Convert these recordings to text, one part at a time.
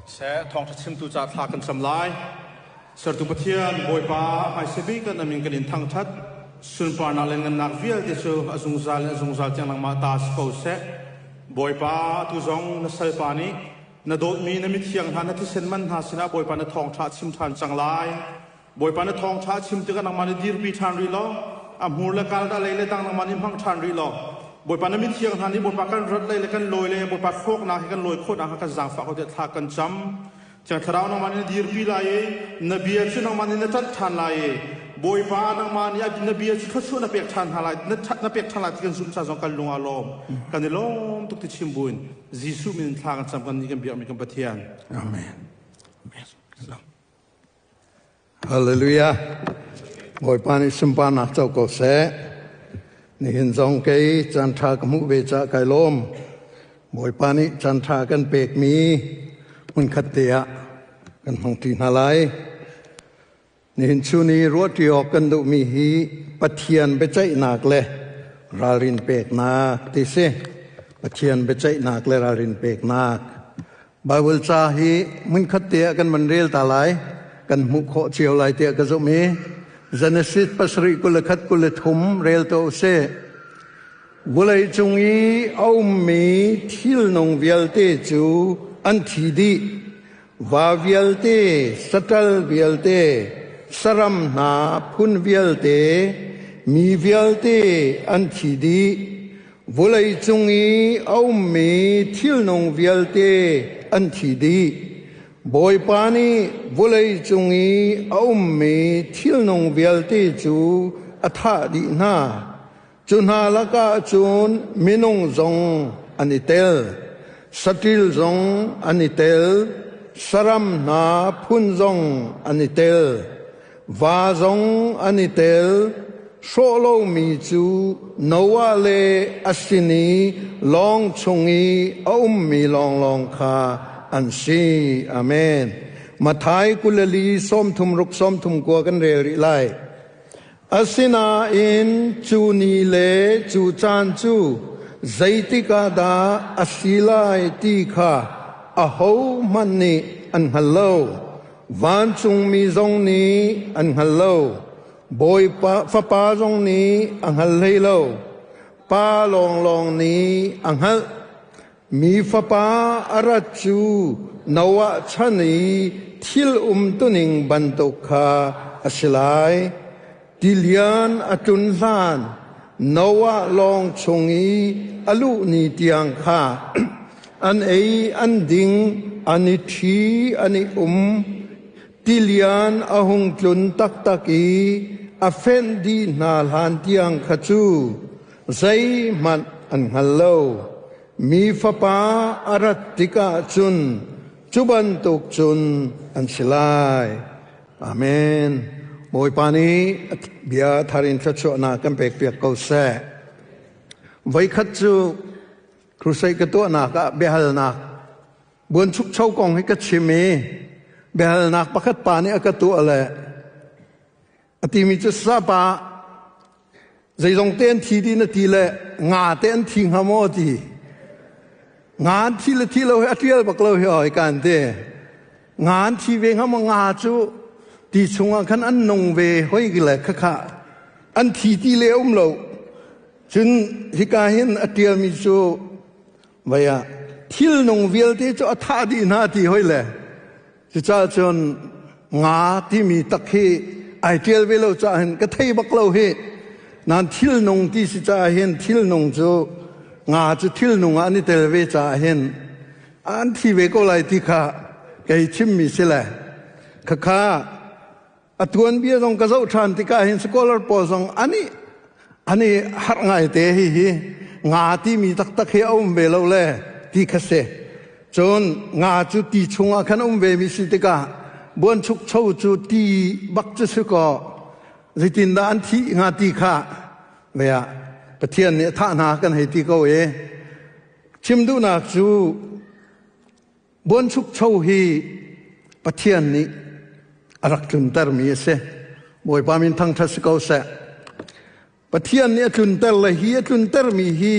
Seh thawngṭha chimtu ca thla kan cam lai. Sertu Pathian Bawipa hmaisa bik kan amin kan in thangṭhat. Sunparnak le ngannak vialte cu a zungzal in a zungzal tiang nangmah ta si ko seh. Bawipa atu zong na salpa nih na dawtmi na mithiang hna na thisen man hna sinah Bawipa na thawngṭha a chim ṭhan cang lai. Bawipa na thawngṭha a chim tikah nangmah nih dirpi ṭhan rih law a hmur le kal dah lei le dang nangmah nih hmang ṭhan rih law Bawipa na mithiang hna nih Bawipa kan rat lei le kan lawi le Bawipa hrawknak hi kan lawi khawh nakhnga kan zaangfah ko tiah thla kan cam. Thiang Thlarau nangmah nih na dirpi lai i na bia cu nangmah nih na ṭanh ṭhan lai i Bawipa nangmah nih na bia cu thluachuah na pek ṭhan hna lai na ṭhat na pek ṭhan lai ti kan zumh ca zong kan lung aa lawm. Kan i lawm tuk ti chim buin Jesuh min in thla kan cam kan nih kan biakmi kan Pathian. Amen. Amen. Hallelujah. Bawipa nih sunparnak co ko seh. Nihin zong kei caan ṭha ka hmuh ve caah kai lawm. Bawipa nih caan ṭha kan pekmi hmunkhat te ah kan hmangṭi hna lai. Nihin chun i ruahṭi awk kan duhmi hi Pathian biaceihnak le ralrin peknak ti si. Pathian biaceihnak le ralrin peknak. Baibal ca hi hmunkhat te ah kan van rel ta lai, kan hmuh khawh cio lai tiah ka zumh i Genesis 7 21 23 rel tuah usih. Vawlei cung i a ummi thilnung vialte cu an thi dih. Va vialte, saṭal vialte, saram hna phun vialte, mi vialte an thi dih. Vawlei cung i a ummi thilnung vialte an thi dih. Bawipa nih vawlei cung i a ummi thilnung vialte cu a thah dih hna. Cu hna lakah cun minung zong an i tel, saṭil zong an i tel, saram hna phun zong an i tel. Va zong an i tel. Hrawh lomi cu Noah le a sin i lawng chung i a ummi lawnglawng kha an si. Amen. Matthai 24 sawmthum ruk sawmthum kua kan rel rih lai. Asinain cu ni le cu caan cu zeitik ah dah a si lai ti kha ahohmanh nih an hngal lo. Vancungmi zong nih an hngal lo. Bawipa Fapa zong nih a hngal hlei lo. Pa lawnglawng nih a hngalh. Mi Fapa a rat cu Noah chan i thil umtuning bantuk kha a si lai. Tilian a tlun hlan Noah lawng chung i a luh ni tiang kha an ei an ding an i ṭhi an i um. Tilian a hung tlun taktak i a fenh dih hna hlan tiang kha cu zeihmanh an hngal lo. Mi Fapa a rat tikah cun cu bantuk cun an si lai. Amen. Bawipa nih bia thar in thluachuahnak kan pekpiak ko seh. Voikhat cu crusade ka tuahnak ah biahalnak buanchukcho kong hi ka chim i biahalnak pakhat pa nih a ka tuah le a timi cu sapa zeizong te an thi dih na ti le nga te an thi hnga maw ti nga an thi le thi lo hi a tial bak lo hi oi kan ti nga an thi ve hnga maw nga cu ti chungah khan an nung ve hoi le khakha an thi ti le um lo cun hika hin a tialmi cu vei ah thil nung vialte cu a thah dih hna ti hoi le Cucaah cun nga timi tak hi ai ṭial ve lo caah hin ka thei bak lo hi. Nain thilnung ti si caah hin thilnung cu nga cu thilnung ah an i tel ve caah hin an thi ve ko lai ti kha kei chimmi si le khakha a tuanbia zong ka zoh ṭhan tikah hin scholar pawl zong an i an i harh ngaite hi hi nga timi taktak hi a um ve lo le ti kha si cun nga cu ti chungah khan um ve mi si tikah buanchukcho cu ti bak cu si kaw zeitindah an thih hnga ti kha ve ah Pathian nih a thah hna kan hei ti ko i chim duhnak cu Buanchukcho hi Pathian nih a rak tluntermi a si. Bawipa min thangṭhat si ko seh. Pathian nih a tlunter le hi a tluntermi hi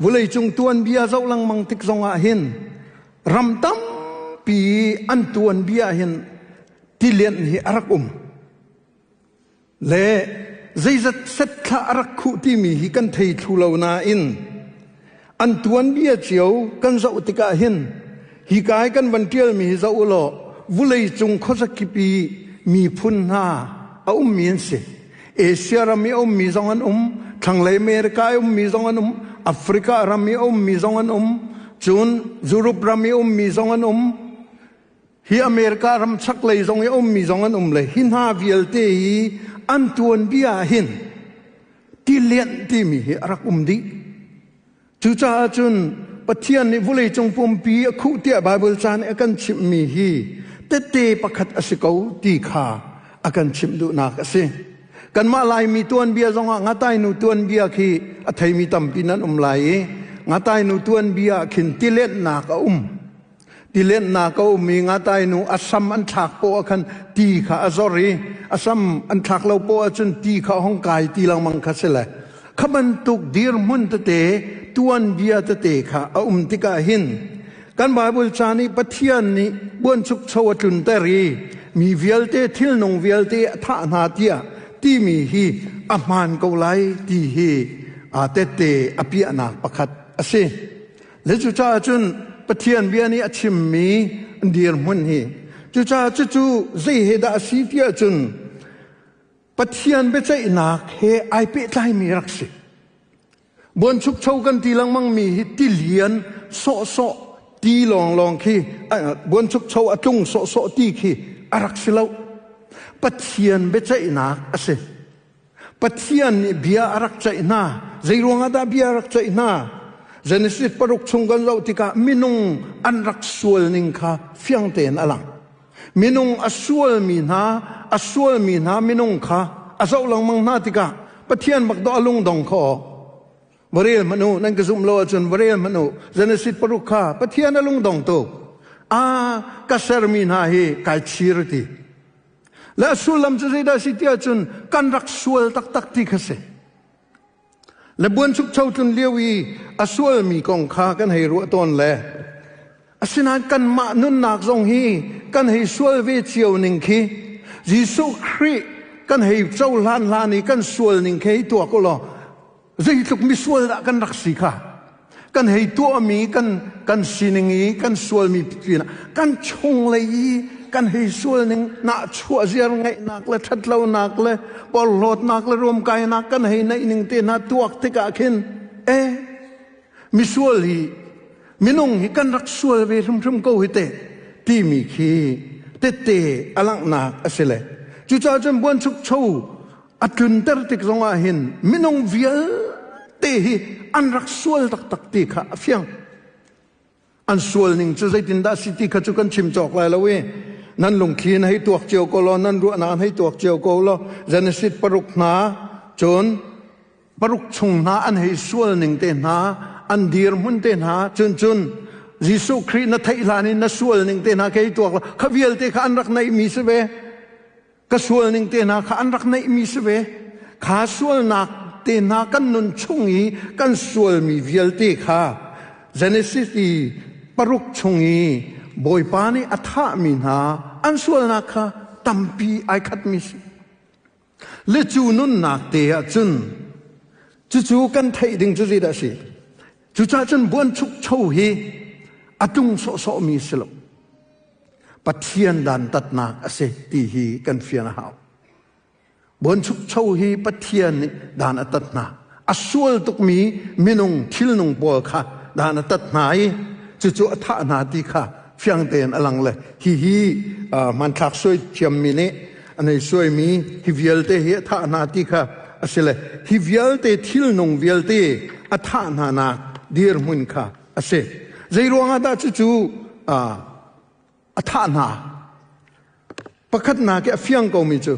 vawleicung tuanbia zoh lengmang tik zongah hin ram tampi pi an tuanbia hin tilianh hi a rak um. Le zeizat set thla a rak khuh timi hi kan thei thlu lo nain an tuanbia cio kan zoh tikah hin hi kai kan van ṭialmi hi zoh u law vulei cung khuazakip i miphun hna a ummi an si. Asia ram i a ummi zong an um, thlanglei America i ummi zong an um, Africa ram i a ummi zong an um, cun Europe ram i a ummi zong an um, Hi America ram chaklei zong i a ummi zong an um le hi hna vialte hi an tuanbia ah hin tilianh timi hi a rak um dih. Cucaah cun Pathian nih vawleicung pumpi a khuh tiah Baibal ca nih a kan chimhmi hi tette pakhat a si ko ti kha a kan chimh duhnak a si. Kanmah Laimi tuanbia zongah Ngatainu tuanbia khi a theimi tampi nan um lai i Ngatainu tuanbia ah khin tilenhnak a um. Tilennak a um i ngatainu a sam an thlak poah khan ti kha a zor i a sam an thlak lo poah ahcun ti kha a hung kai ti lengmang kha si le kha bantuk dirhmun tete tuanbia tete kha a um tikah hin kan Baibal ca nih Pathian nih buanchukcho a tlunter i mi vialte thilnung vialte a thah hna tiah timi hi a hmaan ko lai ti hi tette a piahnak pakhat a si. Le cucaah cun Pathian bia nih a chimmi dirhmun hi cucaah cucu zei he dah a si tiah cun Pathian biaceihnak he ai pehtlaimi rak si. Buanchukcho kan ti lengmang mi hi tilian sawhsawh ti lawnglawng khi buanchukcho a tlung sawhsawh ti khi a rak si lo. Pathian biaceihnak a si. Pathian nih bia a rak ceih hna. Zei ruangah dah bia a rak ceih hna? Genesis paruk chung kan zoh tikah minung an rak sual ning kha fiang tein a lang. Minung a sualmi hna, a sualmi hna minung kha a zoh lengmang hna tikah Pathian bak dawh a lungdong kho. Va rel hmanh u, nan ka zumh lo ahcun va rel hmanh u. Genesis paruk kha Pathian a lungdong tuk. Ah, ka sermi hna hi kai chir ti. Le a sullam cu zeidah a si ti ahcun kan rak sual taktak ti kha si. Le buanchukcho tlun lio i a sualmi kong kha kan hei ruah tawn le asinain kanmah nunnak zong hi kan hei sual ve cio ning khi Jesuh Khrih kan hei cohlan hlan i kan sual ning khi hei tuak u law zeitluk misual dah kan rak si kha kan hei tuahmi kan kan sining i kan sualmi pinah kan chunglei i kan hei sual ning nahchuah ziar ngeihnak le ṭhatlonak le porhlawtnak le ruamkainak kan hei neih ning te hna tuak tikah khin e misual hi minung hi kan rak sual ve hrimhrim ko hi te timi khi tette a langhnak a si le cucaah cun buanchukcho a tlunter tik zongah hin minung vialte hi an rak sual taktak ti kha a fiang. An sual ning cu zeitindah si ti kha cu kan chim cawk lai lo i nan lungthli in hei tuak cio ko law nan ruahnak in hei tuak cio ko law Genesis paruk hna cun paruk chung hna an hei sual ning te hna an dirhmun te hna cun cun Jesuh Khrih na theih hlan in na sual ning te hna kei tuak kha vialte kha an rak neihmi si ve. Ka sual ning te hna kha an rak neihmi si ve. Kha sualnak te hna kan nun chung i kan sualmi vialte kha Genesis i paruk chung i Bawipa nih a thahmi hna an sualnak kha tampi ai khatmi si. Le cu nunnak te ah cun cucu kan theih ding cu zeidah a si? Cucaah cun buanchukcho hi a tlung sawhsawhmi si lo. Pathian dantatnak a si ti hi kan fian a hau. Buanchukcho hi Pathian nih dan a tat hna. A sual tukmi minung thilnung pawl kha dan a tat hna i cucu a thah hna ti kha fiang tein a lang le hihi hmanthlak suai thiammi nih an hei suaimi hi vialte hi a thah hna ti kha a si le hi vialte thilnung vialte a thah hna nak dirhmun kha a si. Zei ruangah dah cucu a thah hna? Pakhatnak i a fiang komi cu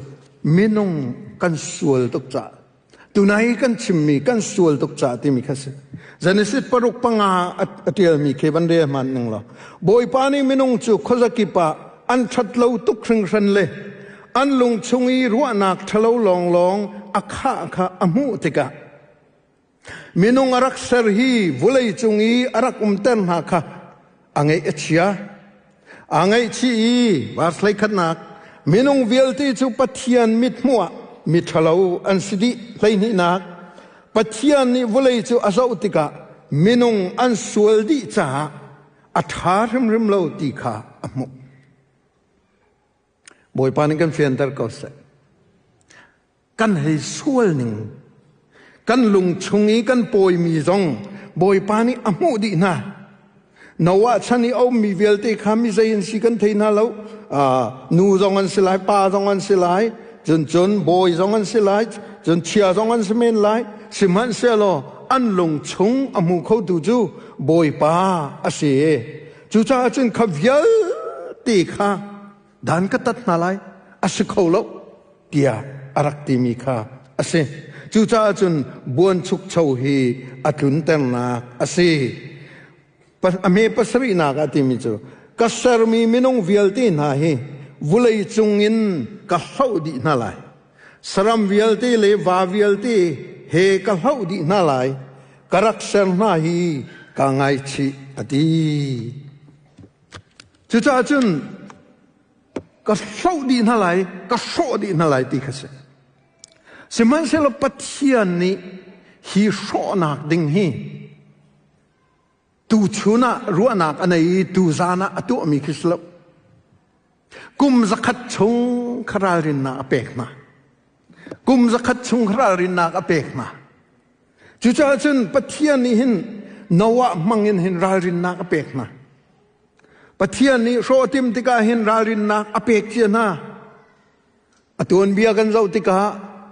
minung kan sual tuk caah tunai kan chimmi kan sual tuk caah timi kha si. Genesis paruk panga a ṭialmi khi van rel hmanh ning law Bawipa nih minung cu khuazakip ah an ṭhat lo tuk hringhran le an lung chung i ruahnak ṭhalo lawnglawng a khah kha a hmuh tikah Minung a rak ser hi vawleicung i a rak umter hna kha a ngeih a chia. Aa ngaihchih i verse 11nak minung vialte cu Pathian mithmuh ah miṭhalo an si dih. 12nak Pathian nih vawlei cu a zoh tikah minung an sual dih caah a ṭha hrimhrim lo ti kha a hmuh. Bawipa nih kan fianter ko seh. Kan hei sual ning, kan lung chung i kan pawimi zong Bawipa nih a hmuh dih hna. Noah chan i a ummi vialte kha mi zei an si kan thei hna lo. Nu zong an si lai, pa zong an si lai, cun cun bawi zong an si lai, cun chia zong an si men lai. Sihmanhsehlaw an lung chung a hmu khotu cu Bawipa a si. Cucaah cun kha vialte kha dan ka tat hna lai, a si kho lo tiah a rak timi kha a si. Cucaah cun buanchukcho hi a tlunternak a si. A hme pasarihnak ah timi cu ka sermi minung vialte hna hi vulei cungin ka hloh dih hna lai. Saram vialte le va vialte he ka hloh dih hna lai. Ka rak ser hna hi kaa ngaichih a ti. Cucaah cun ka hloh dih hna lai, ka hrawh dih hna lai ti kha si. Sihmanhsehlaw Pathian nih hi hrawhnak ding hi tuchun ah ruahnak a nei i tuzan ah a tuahmi khi si lo. Kum 100 chung kha ralrinnak a pek hna. Kum 100 chung kha ralrinnak a pek hna. Cucaah cun Pathian nih hin Noah hmang in hin ralrinnak a pek hna. Pathian nih hrawh a tim tikah hin ralrinnak a pek cia hna. A tuanbia kan zoh tikah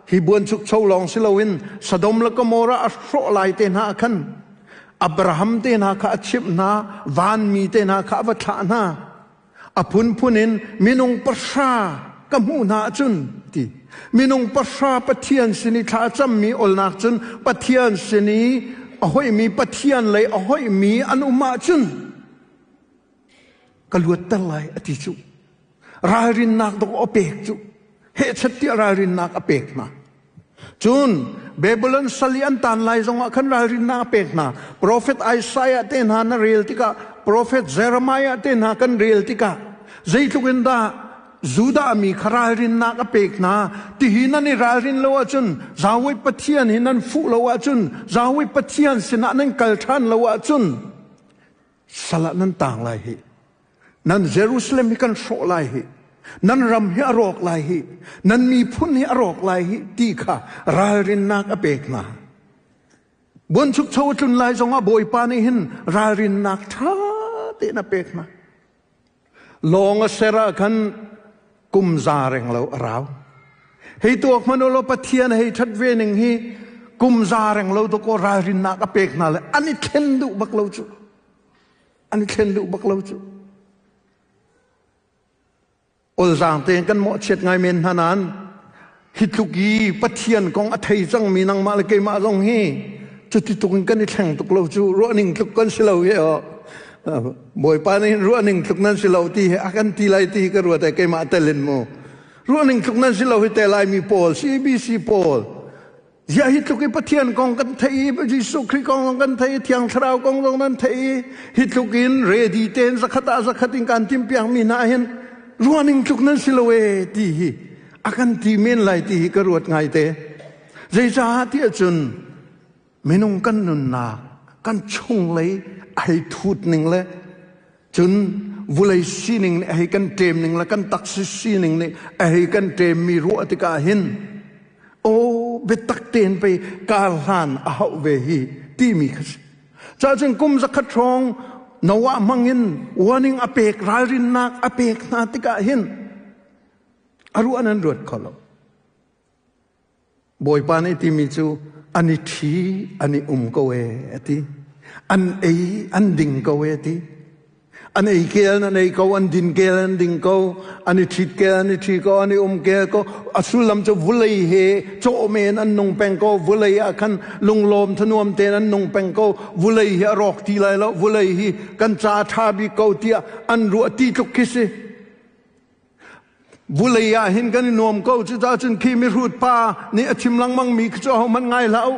hi buanchukcho lawng si loin Sodom le Gomorrah a hrawh lai te hna ah khan Abraham te hna kha a chimh hna, vanmi te hna kha a va thlah hna. A phunphun in minung pahra ka hmuh hna ahcun ti. Minung pahra Pathian sin i thla a cammi olnak cun Pathian sin i a hoihmi Pathian lei a hoihmi an um ahcun ka luatter lai a ti cu. Ralrinnak dawh a pek cu. Hehchat tiah ralrinnak a pek hna. Cun Babylon sal i an tan lai zongah khan ralrinnak a pek hna. Profet Isaiah te hna na rel tikah, Profet Jeremiah te hna kan rel tikah, zeitluk in dah Judah mi kha ralrinnak a pek hna. Tihi nan i ralrin lo ahcun, Yahweh Pathian hi nan fuh lo ahcun, Yahweh Pathian sinah nan kal ṭhan lo ahcun, sal ah nan tang lai hi. Nan Jerusalem hi kan hrawh lai hi. Nan ram hi a rawk lai hi. Nan miphun hi a rawk lai hi ti kha ralrinnak a pek hna. Buanchukcho a tlun lai zongah Bawipa nih hin ralrinnak ṭha tein a pek hna. Lawng a ser ah khan kum za reng lo a rau. Hei tuak hmanh ulaw Pathian hei ṭhat ve ning hi kum za reng lo dawkaw ralrinnak a pek hna le an i thlen duh bak lo cu. An i thlen duh bak lo cu. Olzaang tein kan mawhchiat ngai men hna nain hi tluk i Pathian kong a thei cangmi nangmah le keimah zong hi cuti tuk in kan i thleng tuk lo cu ruahning tluk kan si lo hi aw Bawipa nih ruahning tluk nan si lo ti hi a kan ti lai ti hi ka ruat ai keimah tel in mu ruahning tluk nan si lo hi te laimi pawl CBC pawl Ziah hi tluk i Pathian kong kan theih i Jesuh Khrih kong zong kan theih i Thiang Thlarau kong zong nan theih i hi tluk in ready tein zakhat ah zakhat in kan timpiak mi hna hin ruaning tluk nan si lo e ti hi a kan ti men lai ti hi ka ruat ngai te. Zeicaah ti ahcun minung kan nunnak kan chunglei a hei thut ning le Cun vulei sining nih a hei kan ṭem ning le kan taksa sining nih a hei kan ṭemmi ruah tikah hin aw biatak tein pei kar hlan a hauh ve hi timi kha si. Cahcun kum 100 hrawng Noah hmang in warning a pek ralrinnak a pek hna tikah hin a ruah nan ruat kho lo. Bawipa nih timi cu an i ṭhi an i um ko e a ti. An ei an ding ko e a ti. An ei kel an ei ko, an din kel an ding ko, an i ṭhit kel an i ṭhi ko, an i um kel ko. A sullam cu vulei he cawh men an nung peng ko. Vulei ah khan lunglawm thanuam tein an nung peng ko. Vulei hi a rawk ti lai lo. Vulei hi kan ca ṭha bik ko tiah an ruah ti tluk khi si. Vulei ah hin kan i nuam ko cucaah cun khi mihrut pa nih a chim lengmang mi khi cu ahohmanh ngai hlah u.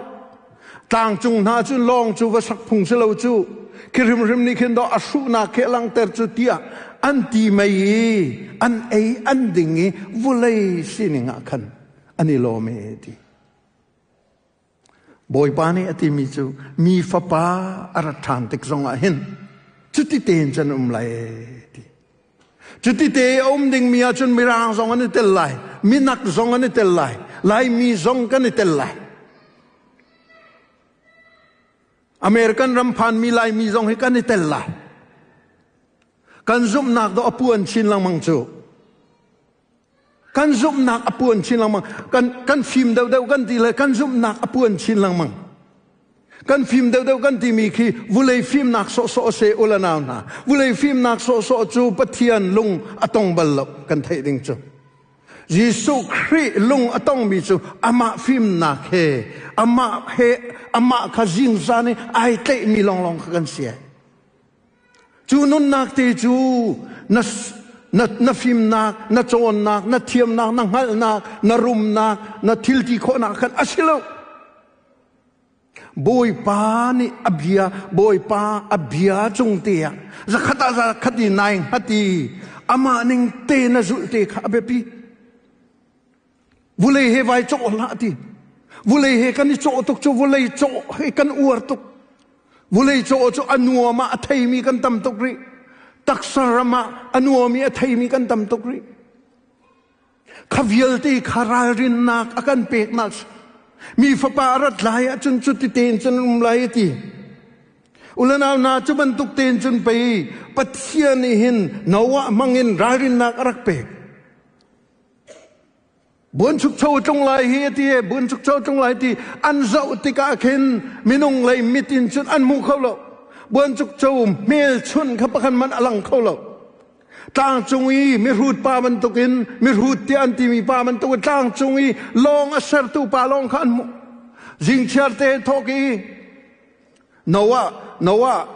Tlangcung hna cun lawng cu va sak phung si lo cu. Khi hrimhrim nih khin dawh a hruhnak khi a langhter cu tiah. An ti mei i an ei an ding i vulei sining ah khan an i lawm e ti. Bawipa nih a timi cu mi fapa a rat ṭhan tik zongah hin cuti tein cun um lai ti. Cuti te a um dingmi ahcun Mirang zong an i tel lai, Minak zong an i tel lai, Laimi zong kan i tel lai. American ram phanmi Laimi zong hi kan i tel lai. Kan zumhnak dawh a puan chin lengmang cu. Kan zumhnak a puan chin lengmang. Kan, kan fim deuhdeuh kan ti le kan zumhnak a puan chin lengmang. Kan fim deuhdeuh kan timi khi vulei fimnak sawhsawh se ula nau hna. Vulei fimnak sawhsawh cu Pathian lung a tong bal lo kan theih ding cu. Jesuh Khrih lung a tongmi cu amah fimnak he amah he amah kha zingzan i ai tlaihmi lawnglawng kha kan si. Cu nunnak te cu na, na, na fimnak, na cawnnak, na thiamnak, na hngalhnak, na rumnak, na thilti khawhnak khan a si lo. Bawipa nih a bia, Bawipa a bia cung te ah zakhat ah zakhat i nai hngat i amah ning te na zulh te kha a biapi. Vulei he vai cawh hlah ti. Vulei he kan i cawh tuk cu vulei cawh he kan uar tuk. Vulei cawh cu a nuam ah a theimi kan tam tuk rih. Taksa ram ah a nuam i a theimi kan tam tuk rih. Kha vialte kha ralrinnak a kan peknak mi fapa a rat lai ahcun cuti tein cun um lai a ti. Ulanau hna cu bantuk tein cun pei Pathian nih hin Noah hmangin ralrinnak a rak pek. Buanchukcho tlung lai hi a ti e buanchukcho tlung lai ti an zoh tikah khin minung lei mit in cun an hmu kho lo. Buanchukcho hmelchunh kha pakhat man a lang kho lo. Tlangcung i mihrut pa bantukin mihrut tiah an timi pa bantukin tlangcung i lawng a sertu pa lawng kha an hmuh. Zingchiar te thawk i Noah Noah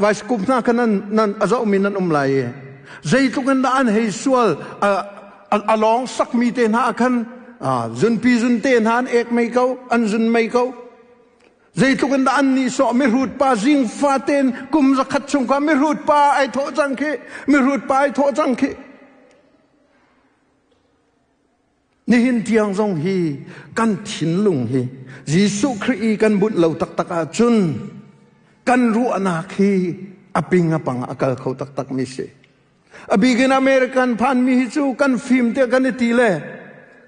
bicycle hna kha nan nan a zohmi nan um lai i zeitluk in dah an hei sual a lawng sakmi te hna ah khan zunpi zunte hna an ek mei ko an zun mei ko zeitluk in dah an nihsawh mihrut pa zing faten kum zakhat chung kha mihrut pa ai thawh cang khi mihrut pa ai thawh cang khi Nihin tiang zong hi kan thinlung hi Jesuh Khrih i kan bunh lo taktak ahcun kan ruahnak hi a ping a pang a kal kho taktak mi si. A bikin American phanmi hi cu kan fim tiah kan i ti le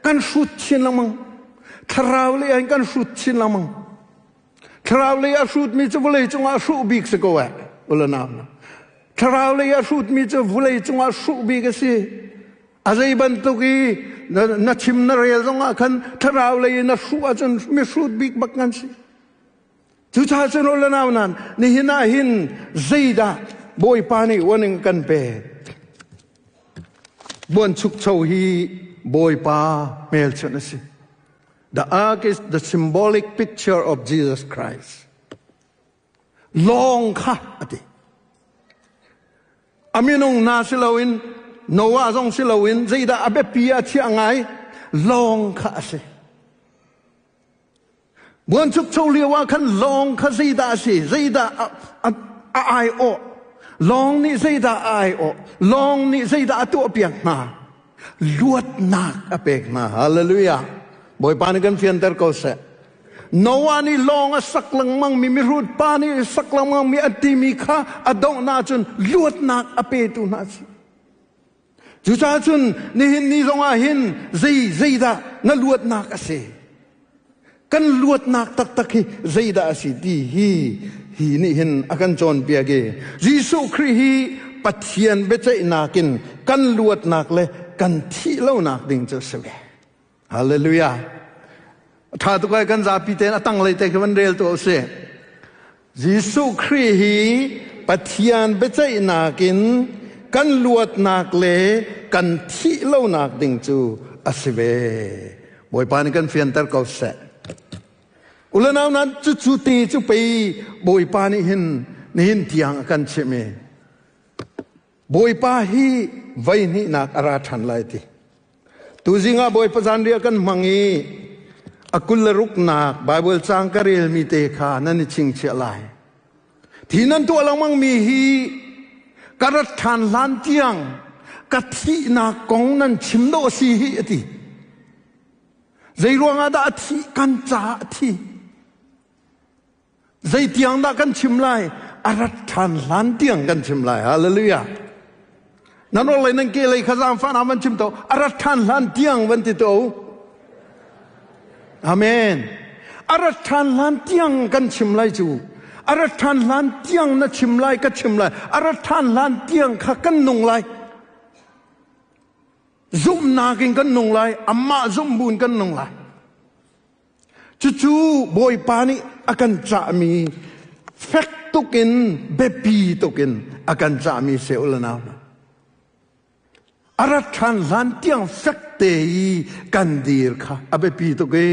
kan hrut chin lengmang. Thlarau lei ah kan hrut chin lengmang. Thlarau lei a hrutmi cu vawlei cungah hruh bik si ko eh. Ulanau. Thlarau lei a hrutmi cu vawlei cungah hruh bik a si. A zei bantuk i na chim na rel zongah khan thlarau lei in na hruh ahcun mihrut bik bak kan si. Cucaah cun u le nau nan nihin ah hin zeidah Bawipa nih warning kan pek. Buanchukcho hi Bawipa hmelchunh a si. The ark is the symbolic picture of Jesus Christ. Lawng kha a ti. A minung hna si loin Noah zong si loin zeidah a biapi ah chiah ngai lawng kha a si. Buanchukcho lio ah khan lawng kha zeidah a si zeidah a aiawh lawng nih zeidah a aiawh lawng nih zeidah a tuahpiak hna luatnak a pek hna hallelujah Bawipa nih kan fianter ko seh Noah nih lawng a sak lengmang mi mihrut pa nih sak lengmang mi a timi kha a donghnak cun luatnak a petu hna si. Cucaah cun nihin ni zongah hin zei zeidah na luatnak a si? Kan luatnak taktak hi zeidah a si ti hi hi nih hin a kan cawnpiak i Jesuh Khrih hi Pathian biaceihnak in kan luatnak le kan thih lonak ding cu a si ve. Hallelujah. Tha tuk ai kan zapi tein a tanglei te khi van rel tu usih. Jesuh Khrih hi Pathian biaceihnak in kan luatnak le kan thih lonak ding cu a si ve. Bawipa nih kan fianter ko seh. Ulanau nan cucu te cu pei Bawipa nih hin nihin tiang a kan chimh i Bawipa hi voi hnihnak a ra ṭhan lai ti. Tuzing ah Bawipa zanriah kan hmang i a 20 le ruknak Baibal caang ka relmi te kha nan i chingchiah lai. Thi nan tuah lengmangmi hi Ka rat ṭhan hlan tiang ka thihnak kong nan chim dawh a si hi a ti. Zei ruangah dah a thih? Kan caah a thi. Zei tiang dah kan chim lai? A rat ṭhan hlan tiang kan chim lai. Hallelujah. Nan orhlei nan ke lei kha zaangfah na van chim to. A rat ṭhan hlan tiang van ti to. Amen. A rat ṭhan hlan tiang kan chim lai cu. A rat ṭhan hlan tiang na chim lai ka chim lai. A rat ṭhan hlan tiang kha kan nung lai. Zumhnak in kan nung lai. Amah zumh buin kan nung lai. Cucu Bawipa nih a kan cahmi fek tukin biapi tukin a kan cahmi si u le nau hna. A rat ṭhan hlan tiang fek te i kan dir kha a biapi tuk i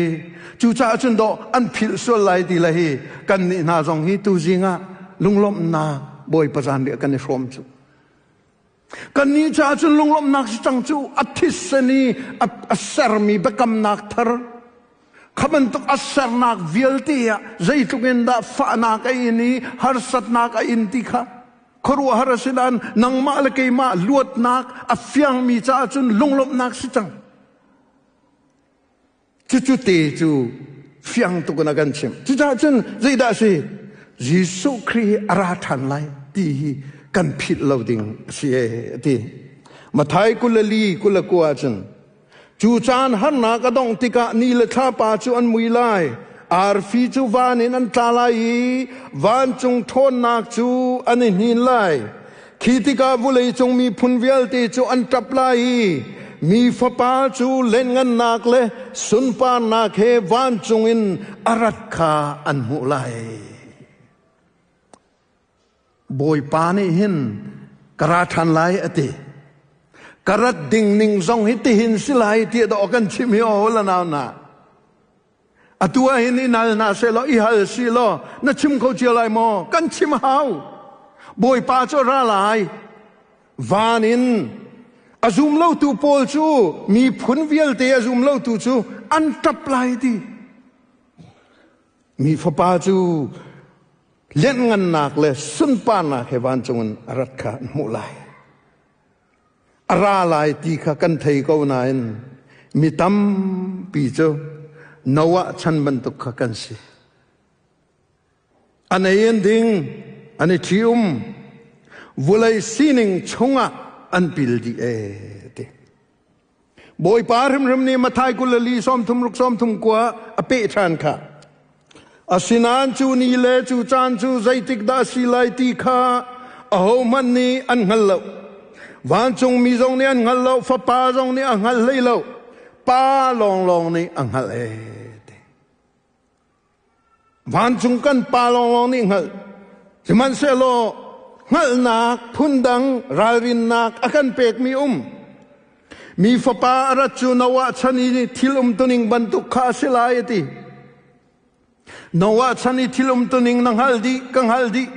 cucaah cun dawh an philh sual lai ti le hi kan nih hna zong hi tuzing ah lunglawmhnak Bawipa zanriah kan i hrawm cu. Kannih caah cun lunglawmhnak si cang cu a thisen i a sermi biakamnak thar kha bantuk a sernak vialte ah zeitluk in dah fahnak a in i harsatnak a in ti kha khuaruahhar a si nain nangmah le keimah luatnak a fiangmi caah cun lunglawmhnak si cang. Cucu te cu fiang tuk in a kan chimh. Cucaah cun zeidah a si? Jesuh Khrih a ra ṭhan lai ti hi kan philh lo ding a si ee a ti. Matthai 24 29 ahcun cu caan harnak a dongh tikah ni le thlapa cu an mui lai, arfi cu van in an tla lai i vancung ṭhawnnak cu an i hnin lai. Khi tikah vawleicung miphun vialte cu an ṭap lai i mi Fapa cu lianhngannak le sunparnak he vancung in a rat kha an hmuh lai. Bawipa nih hin ka ra ṭhan lai a ti. Ka rat ding ning zong hi tihin si lai tiah dawh kan chim hi aw la nau na. Atu ah hin i nal hna sehlaw i hal si law na chim kho cio lai maw? Kan chim hau. Bawipa cu ra lai. Van in a zum lotu pawl cu miphun vialte a zum lotu cu an ṭap lai ti. Mi fapa cu lianhngannak le sunparnak he vancung in a rat kha an hmuh lai. A ra lai ti kha kan thei ko nain mi tampi cu Noah chan bantuk kha kan si. An ei an ding, an i ṭhi-um, vulei sining chungah an pil dih ee ti. Bawipa hrimhrim nih Matthai 24 30 30 a peh ṭhan kha. Asinain cu ni le cu caan cu zeitik dah a si lai ti kha ahohmanh nih an hngal lo. Vancungmi zong nih an hngal lo, Fapa zong nih a hngal hlei lo, Pa lawnglawng nih a hngalh ee. Vancung kan Pa lawnglawng nih hngalh. Sihmanhsehlaw hngalhnak phundang ralrinnak a kan pekmi um. Mi fapa a rat cu Noah chan i thil umtuning bantuk kha a si lai a ti. Noah chan i thil umtuning na hngal dih, ka hngal dih.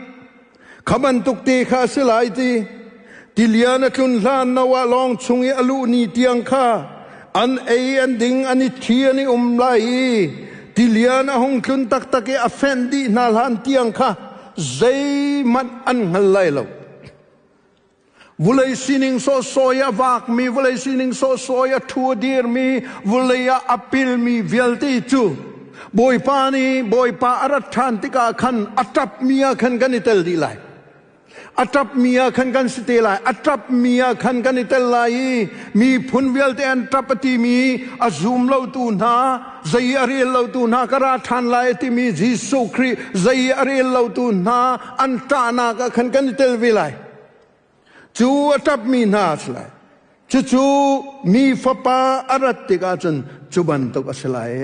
Kha bantuk te kha a si lai ti. Tilian a tlun hlan Noah lawng chung i a luh ni tiang kha an ei an ding an i thi an i um lai i tilian a hung tlun taktak i a fenh dih hna hlan tiang kha zeihmanh an hngal lai lo. Vulei sining sawhsawh i a vakmi, vulei sining sawhsawh i a ṭhu a dirmi, vulei ah a pilmi vialte cu Bawipa nih Bawipa a rat ṭhan tikah khan a ṭapmi ah khan kan i tel dih lai. A ṭapmi ah khan kan si te lai. A ṭapmi ah khan kan i tel lai i miphun vialte an ṭap a timi a zum lotu hna, zei a rel lotu hna ka ra ṭhan lai a timi Jesuh Khrih zei a rel lotu hna an ṭahnak ah khan kan i tel ve lai. Cu a ṭapmi hna a si lai. Cucu mi fapa a rat tikah cun cu bantuk a si lai.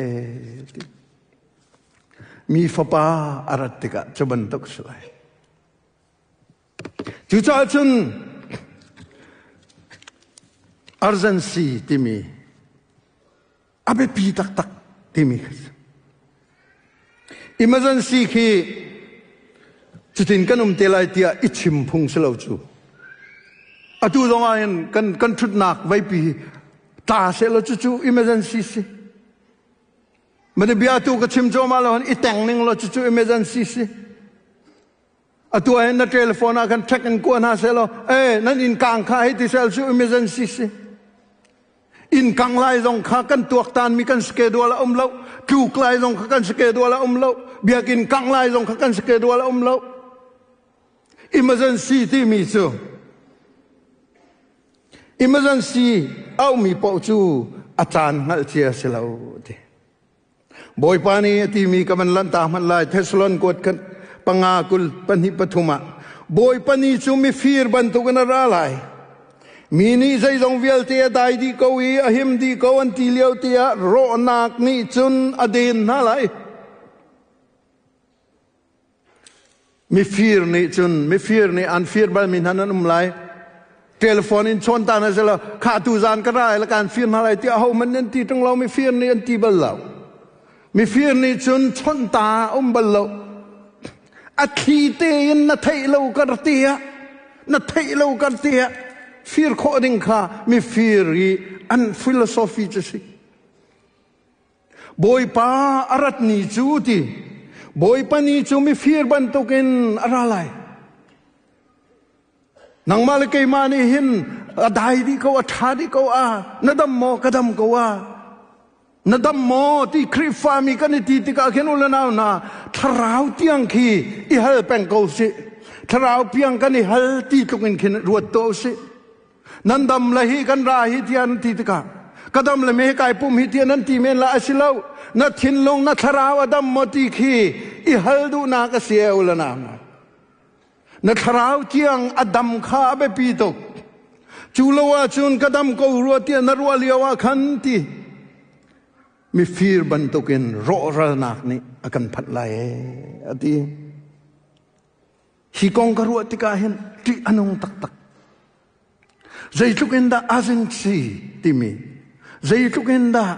Mi fapa a rat tikah cu bantuk a si lai. Cucaah cun urgency timi a biapi taktak timi kha si. Emergency khi cutin kan um te lai tiah i chim phung si lo cu. Atu zong ah hin kan kan ṭhutnak veipi hi tla sehlaw cucu emergency si. Mane bia tu ka chim cuahmah lo hin i teng ning law cucu emergency si. Atu ah hin na telephone ah khan check in kua hna seh law, eh nan inn kang kha hei ti sel cu emergency si. Inn kang lai zong kha kan tuaktan mi kan schedule a um lo. Tluk lai zong kha kan schedule a um lo. Biakinn kang lai zong kha kan schedule a um lo. Emergency timi cu emergency aumi paoh cu a caan hngalh cia si lo ti. Bawipa nih a timi ka van lanta hmanh lai Thessalon kuat khat panga kul pahnih pathum ah Bawipa ni cu mifir bantukin a ra lai. Mi nih zeizong vialte a dai dih ko i a him dih ko an ti lio tiah rawhnak nih cun a den hna lai. Mifir nih cun mifir nih an fir balmi hna nan um lai. Telephone in chawn ta na sila kha tu zan ka ra la kan fir hna lai tiah ho man nan ti tung lo mifir nih an ti bal lo. Mifir nih cun chawnh ta um bal lo. A thli tein na theih lo kar tiah na theih lo kar tiah fir khawh ding kha mifir i an philosophy cu si. Bawipa a rat ni cu ti Bawipa ni cu mifir bantukin a ra lai. Nangmah le keimah nih hin a dai dih ko, a ṭha dih ko a, na dam maw, ka dam ko a. Na dam maw ti Khrihfami kan i ti tikah khin u le nau hna, thlarau tiang khi i hal peng ko sih. Thlarau piang kan i hal ti tluk in khin ruat tuah u sih. Nan dam le hi kan ra hi tiah nan ti tikah ka dam le me kai pum hi tiah nan ti men la a si lo. Na thinlung na thlarau a dam maw ti khi i hal duhnak a si e u le nau. Na thlarau tiang a dam kha a biapi tuk. Cu lo ahcun ka dam ko rua tiah na ruah lio ah khan ti mifir bantukin rawhralnak nih a kan phanh lai e a ti. Hi kong ka ruah tikah hin ṭih a nung taktak. Zeitluk in dah agency timi, zeitluk in dah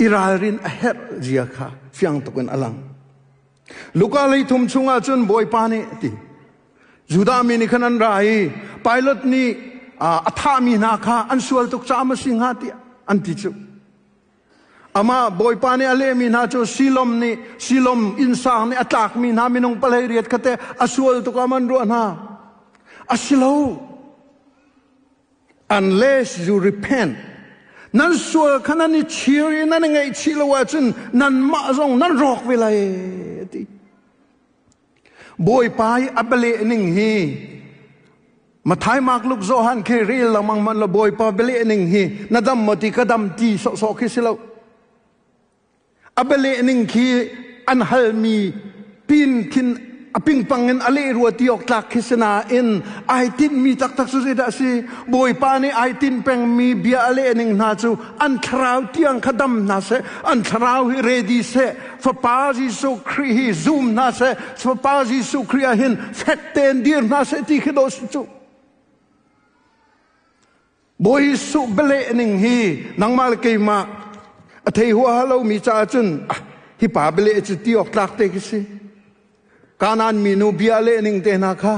i ralrin a herh zia kha fiang tuk in a lang. Luka lei thum chungah cun Bawipa nih a ti. Judah mi nih khan an ra i Pilate nih a thahmi hna kha an sual tuk caah ma si hnga tiah an ti cu. Amah Bawipa nih a lehmi hna cu Silom nih Silom innsang nih a tlakmi hna minung palei riat kha teh a sual tuk ah man ruah hna. A si lo. Unless you repent. Nan sual kha nan i chir i nan i ngaihchih lo ahcun nanmah zong nan rawk ve lai a ti. Bawipa i a bialeh ning hi Mathai, Mark, Luke, Johan khi rel lengmang man lo Bawipa bialeh ning hi na dam maw ti ka dam ti sawhsawh khi si lo. A bialeh ning khi an halmi pin khin a pingpang in a leh rua ti awk tlak khi si nain ai tinhmi taktak cu zeidah a si? Bawipa nih ai tinh pengmi bia a leh ning hna cu an thlarau tiang kha dam hna seh, an thlarau hi ready seh, Fapa Jesuh Khrih hi zum hna seh, Fapa Jesuh Khrih ah hin fek tein dir hna seh ti khi dawh si cu. Bawi Jesuh bialeh ning hi nangmah le keimah a thei huaha lomi caah cun ah, hi pa bialeh cu ti awk tlak te khi si. Kanaan minu bia leh ning te hna kha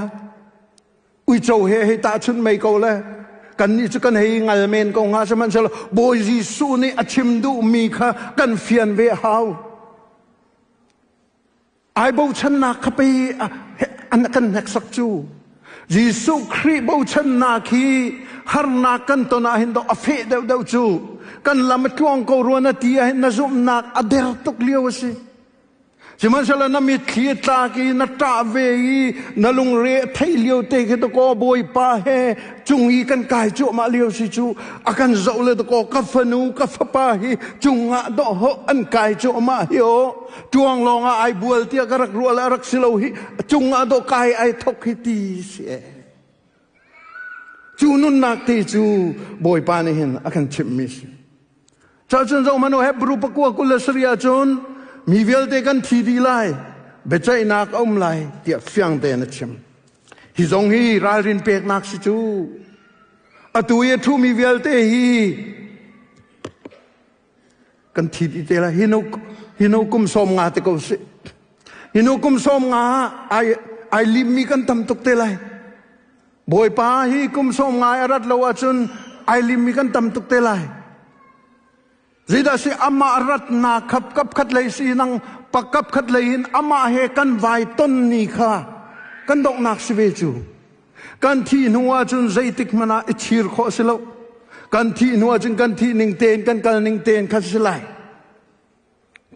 uico he hei tahchunh mei ko le kannih cu kan hei ngal men ko hnga sihmanhsehlaw Bawi Jesuh nih a chim duhmi kha kan fian ve hau. Ai bochannak kha pei an kan hneksak cu. Jesuh Khrih bochannak hi harnak kan ton ah hin a feh deuhdeuh cu. Kan lam a tluang ko rua na ti ah hin na zumhnak a der tuk lio a si. Sihmanhsehlaw na mitthli a tlak i na ṭah ve i na lungre a theih lio te khi dakaw Bawipa he cung i kan kai cuahmah lio si cu a kan zoh le dakaw ka fanu ka fapa hi cungah dawhawh an kai cuahmah hi aw ṭuang lawng ah ai bual tiah ka rak ruah le a rak si lo hi cungah dawh kai ai thok hi ti si e cu nunnak te cu Bawipa nih hin a kan chimhmi si. Cahcun zohhmanh u Hebrew pakua 27 ahcun mi vialte kan thi dih lai, biaceihnak a um lai tiah fiang tein a chim. Hi zong hi ralrin peknak si cu. Atu i a ṭhumi vialte hi kan thi dih te lai. Hi nu, hi nu kum sawm nga te ko si. Hi nu kum sawm nga ai, ai limmi kan tam tuk te lai. Bawipa hi kum sawm ngai a rat lo ahcun ai limmi kan tam tuk te lai. Zeidah si amah ratnak khap kap khat lei si nang pakap khat lei in amah he kan vai ton ni kha. Kan donghnak si ve cu. Kan thih hnu ahcun zeitik hmanh ah i chir khawh si lo. Kan thih hnu ahcun kan thih ning tein kan kal ning tein kha si lai.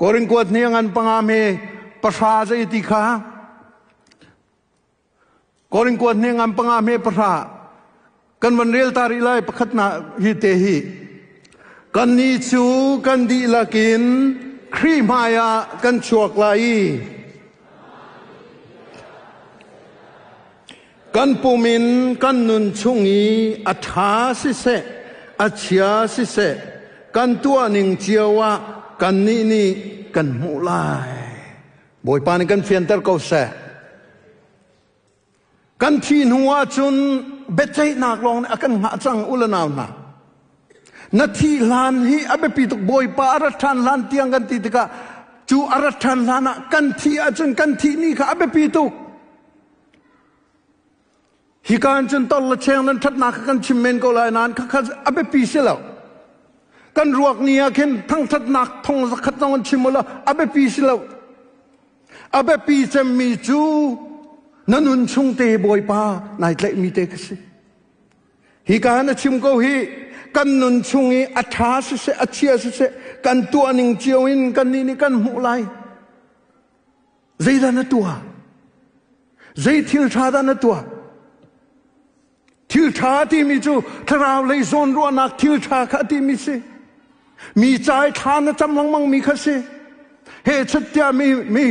Korin kuat ni ngan panga me pahra zei ti kha Korin kuat ni ngan panga me pahra kan van rel ta rih lai pakhat na hi te hi kan ni cu kan dihlak in Khrih hmai ah kan chuak lai i Kan pum in kan nun chung i a ṭha siseh, a chia siseh, kan tuahning cio ah kannih nih kan hmuh lai. Bawipa nih kan fianter ko seh. Kan thih hnu ahcun biaceihnak lawng nih a kan hngah cang u le nau hna. Na thih hlan hi a biapi tuk Bawipa a rat ṭhan hlan tiang kan ti tikah cu a rat ṭhan hlan ah kan thih ahcun kan thih ni kha a biapi tuk. Hika in cun tor le cheng nan ṭhatnak kha kan chim men ko lai nain khakha a biapi si lo. Kan ruak ni ah khin thangṭhatnak thong zakhat zong an chim ulaw a biapi si lo. A biapi cemmi cu na nun chung te Bawipa nai tlaihmi te kha si. Hika na chim ko hi kan nun chung i a ṭha siseh a chia siseh kan tuah ning cio in kannih nih kan hmuh lai. Zeidah na tuah? Zei thil ṭha dah na tuah? Thil ṭha timi cu thlarau lei zawnruahnak thil ṭha kha a timi si. Mi ca i thla na cam lengmang mi kha si. He chattiah mi mi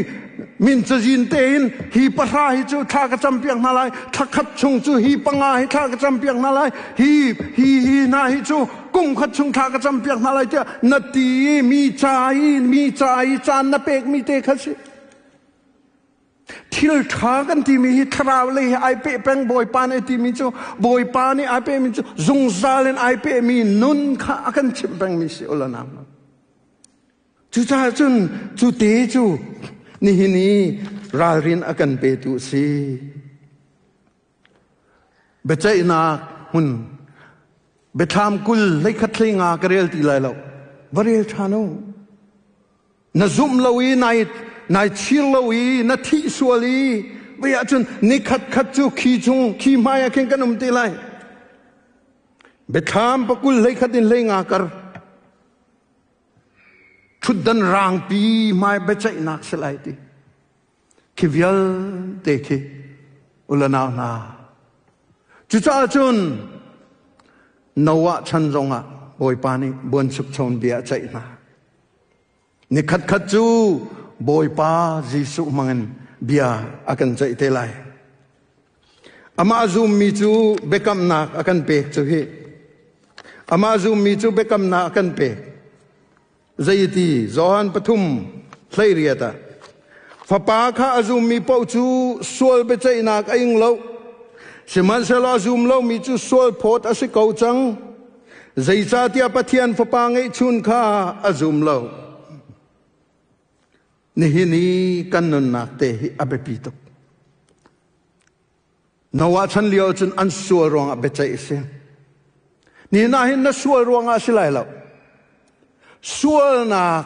min cazin tein hi pahra hi cu thla ka cam piak hna lai thla khat chung cu hi panga hi thla ka cam piak hna lai hi hi hi hna hi cu kum khat chung thla ka cam piak hna lai tiah na ti i mi ca i mi ca i caan na pek mi te kha si thil ṭha kan timi hi thlarau lei he ai peh peng Bawipa nih timi cu Bawipa nih ai pehmi cu zungzal in ai pehmi nun kha a kan chimh pengmi si ulanam Cucaah cun cu te cu nihin i ralrin a kan petu a si. Biaceihnak hmun biathlam 20 hleikhat hleinga ka rel ti lai lo. Va rel ṭhan u. Na zumh lo i nai nai chir lo i na thih sual i vei ahcun nikhat khat cu khi chung khi hmai ah khin kan um te lai. Biathlam pakul hleikhat in hleinga kar. Ṭhutdan rangpi hmai biaceihnak si lai ti. Khi vialte khi ulanau hna. Cucaah cun Noah chan zongah Bawipa nih buanchukcho bia a ceih hna. Nikhat khat cu Bawipa Jesuh hmangin bia a kan ceih te lai. Amah zummi cu biakamnak a kan pek cu hi. Amah zummi cu biakamnak a kan pek. Zeiti Johan 3:18 ah Fapa kha a zummi paoh cu sual biaceihnak a ing lo. Sihmanhsehlaw a zum lomi cu sual phawt a si ko cang. Zeicahtiah Pathian Fapa ngeihchun kha a zum lo. Nihin i kan nunnak te hi a biapi tuk. Noah chan lio cun an sual ruangah biaceih a si. Nihin ah hin na sual ruangah a si lai lo. Sualnak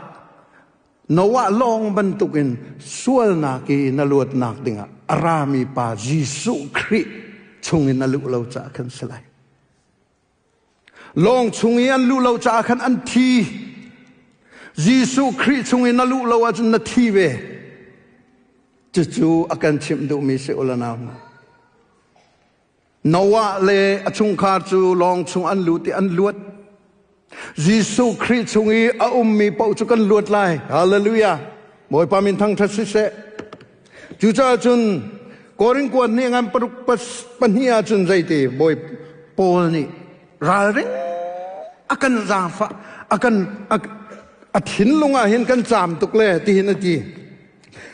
Noah lawng bantukin sualnak i na luatnak dingah a rami pa Jesuh Khrih chungin na luh lo caah khan si lai. Lawng chung i an luh lo caah khan an thi. Jesuh Khrih chung i na luh lo ahcun na thi ve. Cucu a kan chimh duhmi si u nau hna. Noah le a chungkhar cu lawng chung an lut i an luat. Jesuh Khrih chung i a ummi paoh cu kan luat lai. Hallelujah. Bawipa min thangṭhat siseh. Cucaah cun Korin kuat nih ngan paruk pahnih ahcun zeiti Bawi Paul nih ralring a kan zaangfah a kan a thinlung ah hin kan caam tuk le tihin a ti.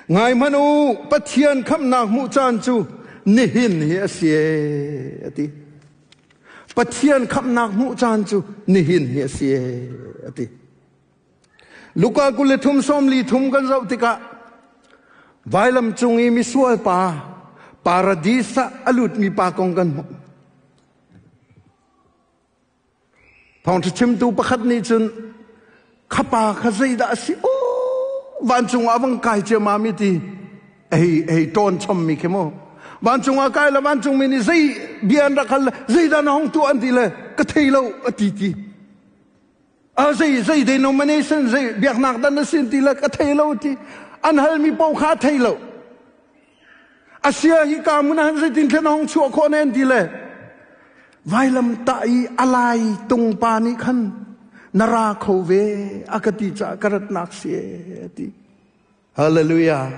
Ngai hmanh u, Pathian khamhnak hmuh caan cu nihin hi a si e, a ti. Pathian khamhnak hmuh caan cu nihin hi a si e, a ti. Luka 23 43 kan zoh tikah vailam cung i misual pa paradis ah a lutmi pa kong kan hmuh. Thawngṭha chimtu pakhat nih cun kha pa kha zeidah a si aw vancung ah a vung kai ciammam i ti hei hei ṭawn chommi khi mu. Vancung ah kai le vancungmi nih zei bia an rak hal le zeidah na hong tuah an ti le ka thei lo a ti ti. A zei zei denomination zei biaknak dan na sin ti le ka thei lo ti. An halmi paoh kha a thei lo. Asia hi ka mun han zeitin thlen hong chuah khawh ne an ti le vailam tah i alai tung pa nih khan na ra kho ve a ka ti caah ka ratnak si a ti. Hallelujah.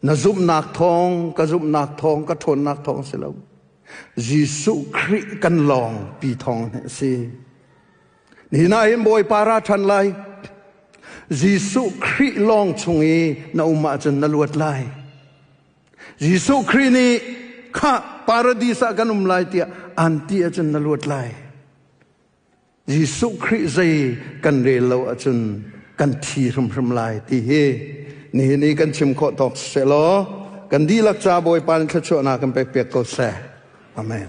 Na zumhnak thawng, ka zumhnak thawng, ka ṭhawnnak thawng si lo. Jesuh Khrih kan lawng pi thawng a si. Nihin ah hin Bawipa ra ṭhan lai. Jesuh Khrih lawng chung i na um ahcun na luat lai. Jesuh Khrih nih kha paradis ah kan um lai tiah an ti ahcun na luat lai. Jesuh Khrih zei kan rel lo ahcun kan thi hrimhrim lai ti hi nihin i kan chim khawh tawk seh law kan dihlak ca Bawipa nih thluachuahnak kan pek piak ko seh. Amen.